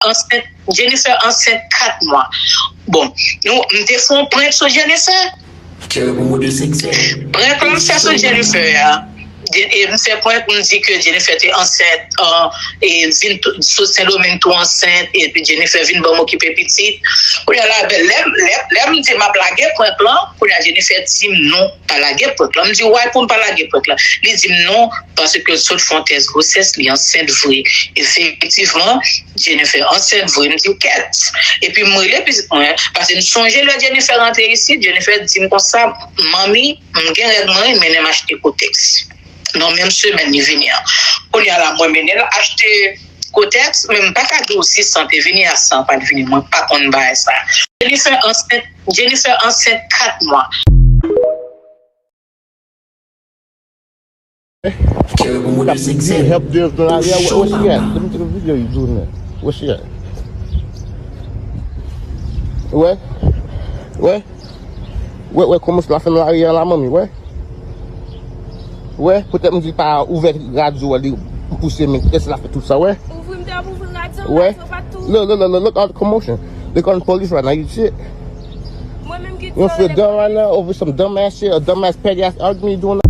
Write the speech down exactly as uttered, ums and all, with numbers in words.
ansent, Jennifer ansent kat mwa. Bon, nou, m te fè yon prank sou Jennifer. Prank lan m fè sou Jennifer a. Je- e m fè prank, m di ke Jennifer te ansent, e vin tou- sot Sendomeng tou ansent, epi Jennifer vin ban m okipe pitit. Kounye a la, lè, lè, lè m di m ap lage prank lan, kounye a Jennifer di m non, pa lage prank lan. M di why pou m pa lage prank lan. Li di m non, paske l sot fè yon tès gwosès, li ansent vre. Efektivman, Jennifer ansent vre, m di w kèt. Epi m rele pitit mwen, paske m sonje lè Jennifer rantre isit, Jennifer di m konsa, manmi, m gen règ mwen, mennen m achte kotèks. Nan menm semèn li vini an. Kounye a la, mwen mennen l achte kotèks, men m pa ka di w si san te vini a san pa t vini, mwen pa konn bagay sa. Jennifer ansent, Jennifer ansent kat mwa. Kè pou mwen de zigzag. Help deals nan lari a. Where she at? Let me take a video you doing that. Where she at? Wè? Wè? Wè, wè, kòman la fè nan lari a la, manmi, wè? Wè, petèt m di pa ouvè radyo a, li pouse men, kè se la fè tout sa, wè? Ouvri m te ap ouvri radyo, wè? Radyo pa tou. Look, look, look, look, look, all the commotion. They calling police right now, you see it? Mwen menm ki di yo rele police. You don't feel dumb right now over some dumbass shit, a dumbass petty ass argument you doing?